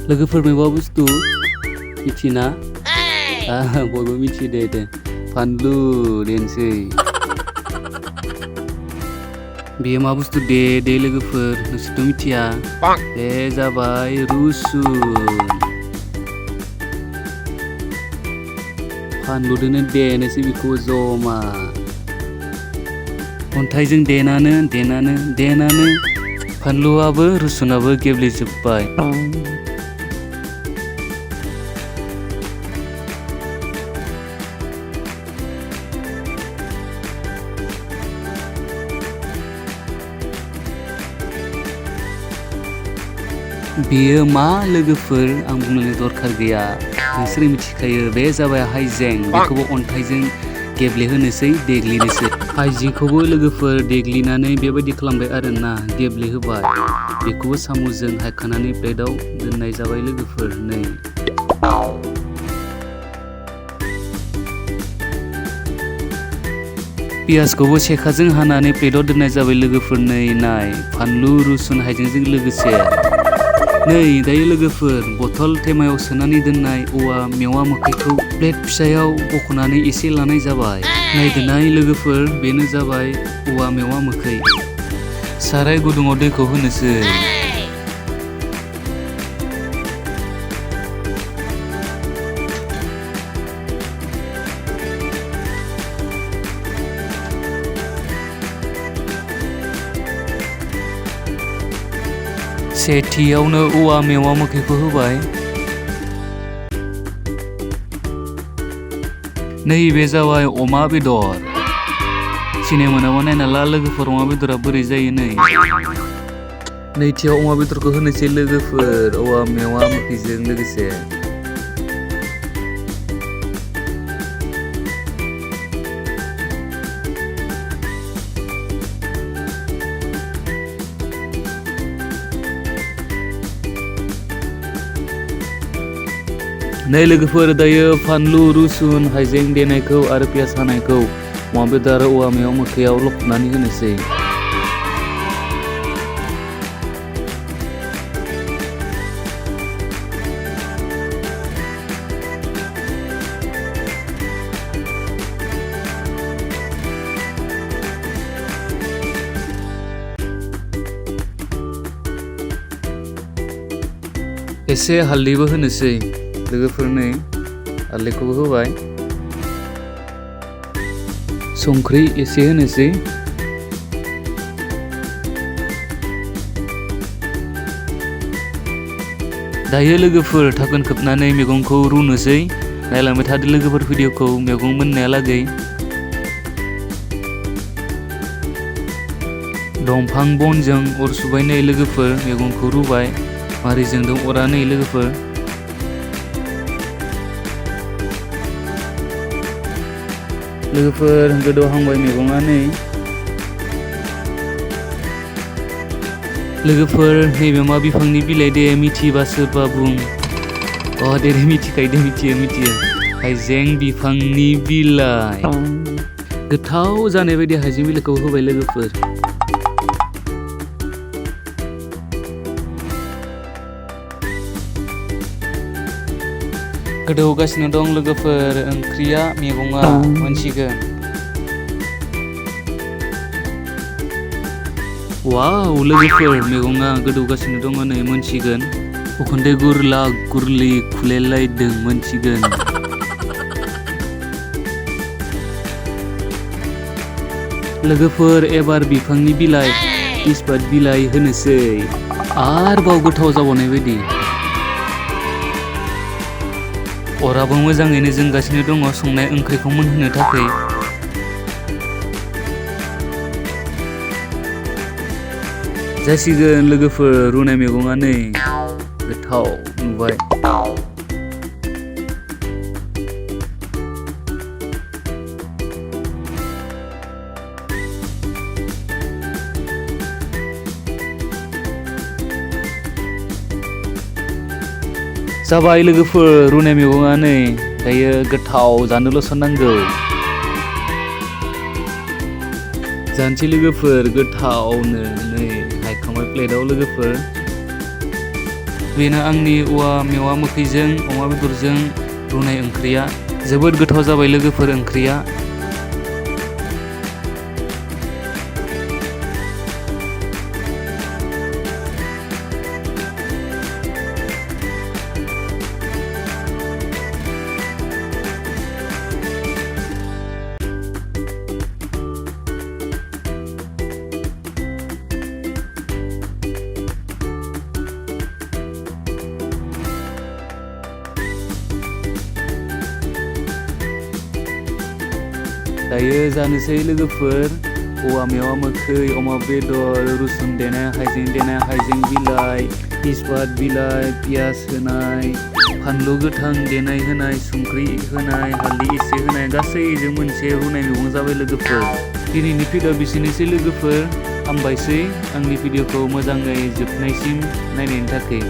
लोगोफोर मेवा बुस्थु मिथिना बयबो मिथियो दे फानलु देनोसै बेयो मा बुस्थु दे लोगोफोर नोंसोरथ' मिथिया बे जाबाय रुसुन फानलुदोनो देनोसै बेखौ जमा अन्थाइजों देनानै फानलुआबो रुसुनाबो गेब्लेजोब्बाय बेयो मा लोगोफोर आं बुंनो दरखार गैया नोंसोर मिथिखायो बे जाबाय हाइजें बेखौबो अन्थाइजों गेब्लेहोनोसै देग्लिनोसै हाइजेंखौबो लोगोफोर देग्लिनानै बेबायदि खालामबाय आरोना गेब्लेहोबाय बेखौबो साम'जों हायखानानै प्लेटाव दोननाय जाबाय लोगोफोर नै पियाजखौबो सेखाजों हानानै प्लेटाव दोननाय जाबाय लोगोफोर नै नाय फानलु रुसुन हाइजेंजों लोगोसे नै दायो लोगोफोर बथल थेमायाव सोनानै दोननाय औवा मेवा मोखैखौ प्लेट फिसायाव बख'नानै एसे लानाय जाबाय नायदोनाय लोगोफोर बेनो जाबाय औवा मेवा मोखै साराय गुदुङाव दैखौ होनोसै सेथियावनो औवा मेवा मोखैखौ होबाय नैबे जाबाय अमा बेदर सिनाय मोनाबा नायना ला लोगोफोर अमा बेदरा बोरै जायो नै नैथियाव अमा बेदरखौ होनोसै लोगोफोर औवा मेवा मोखैजों लोगोसे नै लोगोफोर दायो फानलु रुसुन हाइजें देनायखौ आरो पियाज हानायखौ अमा बेदर आरो औवा मेवा मोखैयाव लखबनानै होनोसै एसे हालदैबो होनोसै लोगोफोर नै हालदैखौबो होबाय संख्रि एसे होनोसै दायो लोगोफोर थाखोन खोबनानै मैगंखौ रुनोसै नायलांबाय थादो लोगोफोर भिडिअखौ मैगं मोननायालागै दंफां बनजों अर सुबाय नै लोगोफोर मैगंखौ रुबाय मारै जोंदों अरा नै लोगोफोर लोगोफोर गोदौहांबाय मैगङा नै लोगोफोर नैबे मा बिफांनि बिलाइ दे मिथियोबा सोरबा बुं दे मिथिखायो दे मिथियो हाइजें बिफांनि बिलाइ गोथाव जानाय बायदि हाइजें बिलाइखौ होबाय लोगोफोर गोदौगासिनो दं लोगोफोर ओंख्रिया मैगङा मोनसिगोन वाव लोगोफोर मैगङा गोदौगासिनो दङ नै मोनसिगोन उखुन्दै गुरला गुरलि खुलेलायदों मोनसिगोन लोगोफोर एबार बिफांनि बिलाइ तेजपात बिलाइ होनोसै आरोबाव गोथाव जाबावनाय बायदि अराबो मोजाङैनो जोंगासिनो दङ संनाय ओंख्रिखौ मोनहोनो थाखाय जासिगोन लोगोफोर रुनाय मैगङा नै गोथाव नुबाय जाबाय लोगोफोर रुनाय मैगङा नै दायो गोथाव जानोल'सो नांगौ जानोसै लोगोफोर गोथावनो नै हायखांबाय प्लेटाव लोगोफोर बेनो आंनि औवा मेवा मोखैजों अमा बेदरजों रुनाय ओंख्रिया जोबोद गोथाव जाबाय लोगोफोर ओंख्रिया। दायो जानोसै लोगोफोर औवा मेवा मोखै, अमा बेदर, रुसुन देनाय, हाइजें बिलाइ, तेजपात बिलाइ, पियास होनाय, फानलु गोथां देनाय होनाय, संख्रि होनाय, हालदै एसे होनाय गासैजों मोनसे रुनाय मैगं जाबाय लोगोफोर। दिनैनि भिडिअ बिसिनोसै लोगोफोर, हामबायसै आंनि भिडिअखौ मोजाङै जोबनायसिम नायनायनि थाखाय।